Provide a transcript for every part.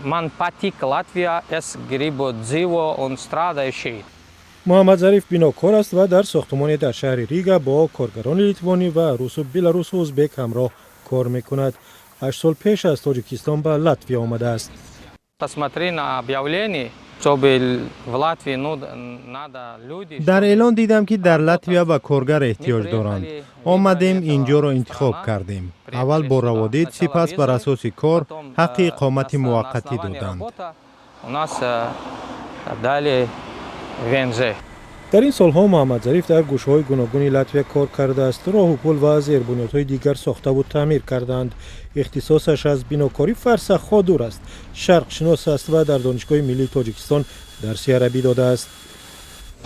Man patīk Latvija, es gribu dzīvo un strādāju šeit. Муҳаммадзариф бинокор аст ва дар сохтмоне дар шаҳри Рига бо коргарони литвонӣ ва русу, беларусу узбек ҳамроҳ кор мекунад. 8 сол пеш аз Тоҷикистон ба Латвия омадааст. Посмотри на объявление, чтобы в Латвии, ну, надо люди. Дар эълон дидам, ки дар Латвия ба коргар эҳтиёҷ доранд. Омадем, инҷоро интихоб кардем. Аввал бо раводид, сипас бар асоси кор ҳаққи иқомати муваққатӣ доданд. У нас дали ВНЖ. Дар ин солҳо Муҳаммадзариф дар гӯшаҳои гуногуни Латвия кор кардааст. Роҳу пул ва зербунёдҳои дигар сохтаву таъмир кардаанд. Ихтисосаш аз бинокорӣ фарсахҳо дур аст. Шарқшинос аст ва дар Донишгоҳи миллии Тоҷикистон дарси арабӣ додааст.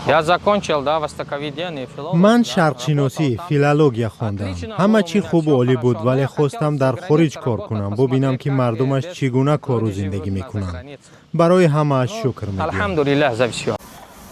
Я закончил, да, востоковедение, филолог. Ман шарқшиносӣ, филология хондам. Ҳама чӣ хубу олӣ буд, вале хостам дар хориҷ кор кунам, бубинам, ки мардумаш чӣ гуна кору зиндагӣ мекунанд. Барои ҳамааш шукр мегӯям. Алҳамдулиллаҳ за всё.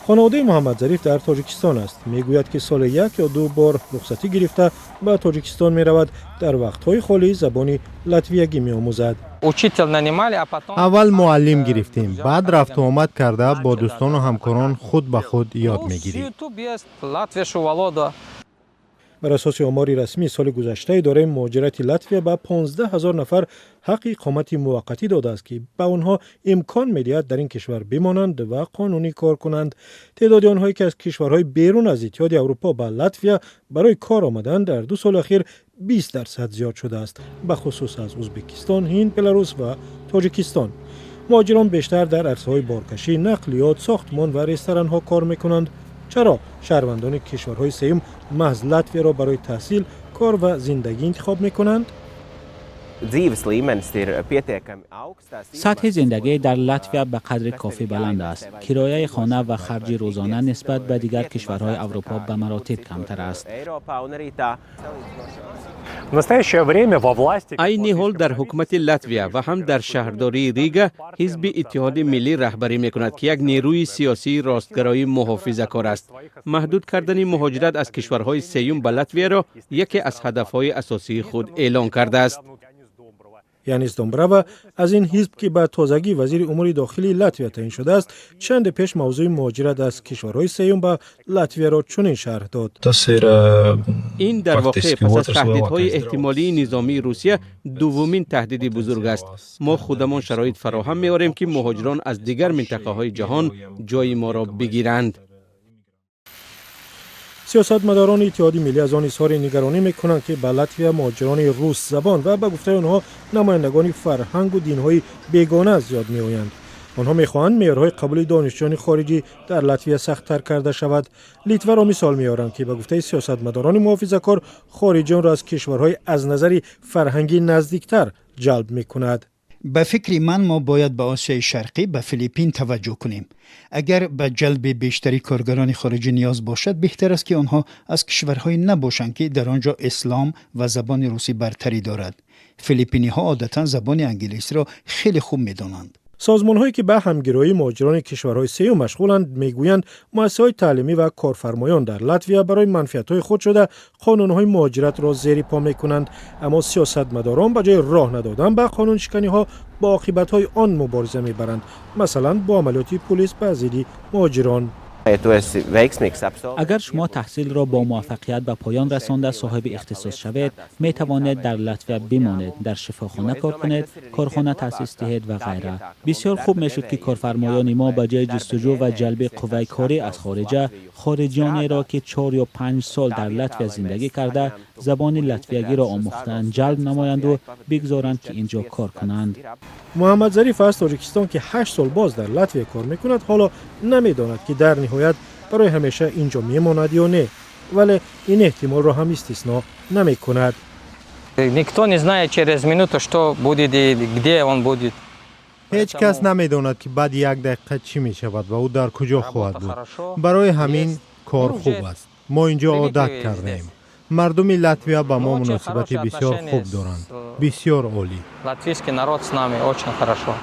Хонаводаи Муҳаммадзариф дар Тоҷикистон аст. Мегӯяд, ки соли як ё ду бор рухсатӣ гирифта ба Тоҷикистон меравад. Дар вақтҳои холӣ забони латвиягӣ меомӯзад. Учитель нанимали, а потом Аввал муаллим гирифтем, баъд рафтуомад карда, бо дӯстону ҳамкорон худ ба худ ёд мегирӣ. YouTube есть, latviešu valoda. Бар асоси омори расмии соли гузашта, идораи муҳоҷирати Латвия ба 15 ҳазор нафар ҳаққи иқомати муваққатӣ додааст, ки ба онҳо имкон медиҳад дар ин кишвар бимонанд ва қонунӣ кор кунанд. Теъдоди онҳое, ки аз кишварҳои берун аз Иттиҳоди Аврупо ба Латвия барои кор омаданд, дар 2 соли ахир 20% зиёд шудааст, бахусус аз Узбекистон, Ҳинд, Беларус ва Тоҷикистон. Муҳоҷирон бештар дар арсаҳои боркашӣ, нақлиёт, сохтмон ва ресторанҳо кор мекунанд. Чаро шаҳрвандони кишварҳои сеюм маҳз Латвияро барои таҳсил, кор ва зиндагӣ интихоб мекунанд? Dzīves līmenis ir pietiekami augsts. Tās Сатҳи зиндагӣ дар Латвия ба қадри кофӣ баланд аст. Кирояи хона ва харҷи рӯзона нисбат ба дигар кишварҳои Аврупо ба маротиб камтар аст. Eiropā un arī tā В настоящее время во власти Айни ҳол дар ҳукумати Латвия ва ҳам дар шаҳрдории Рига ҳизби Иттиҳоди Миллӣ раҳбарӣ мекунад, ки як нерӯи сиёсии ростгароии муҳофизакор аст. Маҳдуд кардани муҳоҷират аз кишварҳои сеюм ба Латвияро яке аз ҳадафҳои асосии худ эълон кардааст. Янис Домбрава аз ин ҳизб, ки ба тозагӣ вазири умури дохилии Латвия таъин шудааст, чанде пеш мавзӯи муҳоҷират аз кишварҳои сеюм ба Латвияро чунин шарҳ дод. Ин дар воқеъ пас аз таҳдидҳои эҳтимолии низомии Русия дуввумин таҳдиди бузург аст. Мо худамон шароит фароҳам меорем, ки муҳоҷирон аз дигар минтақаҳои ҷаҳон ҷои моро бигиранд. Сиёсатмадорони Иттиҳоди Миллӣ аз он изҳори нигаронӣ мекунанд, ки ба Латвия муҳоҷирони русзабон ва, ба гуфтаи онҳо, намояндагони фарҳангу динҳои бегона зиёд меоянд. Онҳо мехоҳанд меъёрҳои қабули донишҷӯёни хориҷӣ дар Латвия сахттар карда шавад. Литваро мисол меоранд, ки ба гуфтаи сиёсатмадорони муҳофизакор хориҷиёнро аз кишварҳои аз назари фарҳангӣ наздиктар ҷалб мекунад. Ба фикри ман, мо бояд ба Осиёи Шарқӣ, ба Филиппин таваҷҷӯҳ кунем. Агар ба ҷалби бештари коргарони хориҷӣ ниёз бошад, беҳтар аст, ки онҳо аз кишварҳое набошанд, ки дар он ҷо ислом ва забони русӣ бартарӣ дорад. Филиппиниҳо одатан забони англисиро хеле хуб медонанд. Созмонҳое, ки ба ҳамгироии муҳоҷирони кишварҳои сеюм машғуланд, мегӯянд, муассисаҳои таълимӣ ва корфармоён дар Латвия барои манфиатҳои худ шуда қонунҳои муҳоҷиратро зери по мекунанд. Аммо сиёсатмадорон ба ҷои роҳ надодан ба қонуншиканиҳо бо оқибатҳои он мубориза мебаранд, масалан, бо амалиёти пулис ба зидди муҳоҷирон. Ja tu esi veiksmīgs absolvents, Агар шумо таҳсилро бо муваффақият ба поён расонда, соҳиби ихтисос шавед, метавонед дар Латвия бимонед, дар шифохона кор кунед, корхона таъсис диҳед ва ғайра. Бисёр хуб мешуд, ки корфармоёни мо ба ҷои ҷустуҷӯ ва ҷалби қувваи корӣ аз хориҷа, хориҷиёнеро, ки 4 ё 5 сол дар Латвия зиндагӣ карда, забони латвиягиро омӯхтаанд, ҷалб намоянду бигзоранд, ки ин ҷо кор кунанд. Муҳаммадзариф аз Тоҷикистон, ки 8 сол боз дар Латвия кор мекунад, ҳоло намедонад, ки дар ниҳоят барои ҳамеша ин ҷо мемонад ё не, вале ин эҳтимолро ҳам истисно намекунад. Никто не знает через минуту, что будет и где он будет. Ҳеҷ кас намедонад, ки баъди як дақиқа чӣ мешавад ва ӯ дар куҷо хоҳад буд. Барои ҳамин кор хуб аст. Мо ин ҷо одат кардаем. Мардуми Латвия ба мо муносибати бисёр хуб доранд, бисёр олӣ. Латвийский народ с нами очень хорошо.